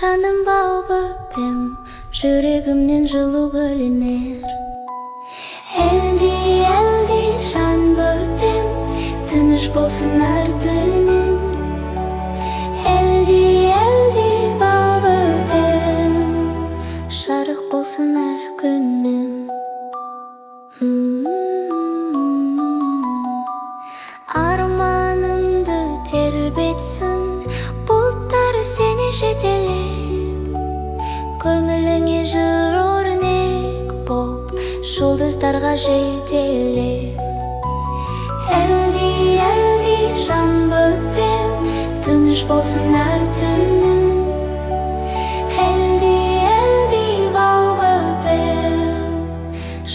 Жаным бал бөпем, жүрегімнен жылу бөлінер. Әлди, әлди, жан бөпем, тыныш болсын әр түнің. Әлди, әлди, бал бөпем, жарық болсын әр күнің. Арманыңды тербетсін бұлттар сені жетелеп, көңіліңе жыр өрнек боп, жұлдыздарға жетелеп. Әлди, әлди, жан бөпем, тыныш болсын әр түнің. Әлди, әлди, бал бөпем,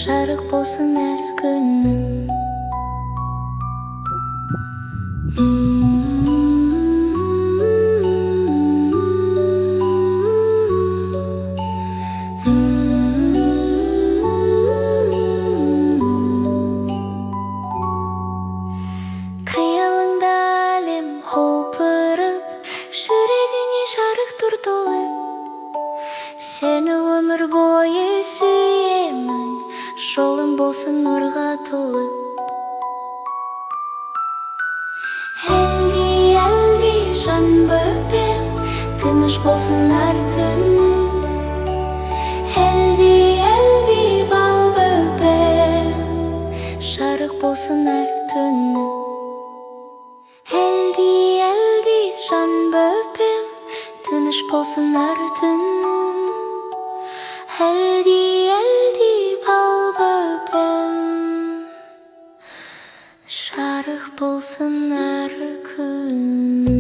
жарық болсын әр күнің. Қиялыңда әлем құлпырып, жүрегіңе жарық нұр толып, сені өмір бойы сүйемін, жолың болсын нұрға толып. Әлди, әлди, жан бөпем, тыныш болсын әр түнің. Әлди, әлди, бал бөпем, жарық болсын әр түнің. Әлди, әлди, жан бөпем, тыныш болсын әр түнің. Әлди, әлди, бал бөпем, жарық болсын әр күнің.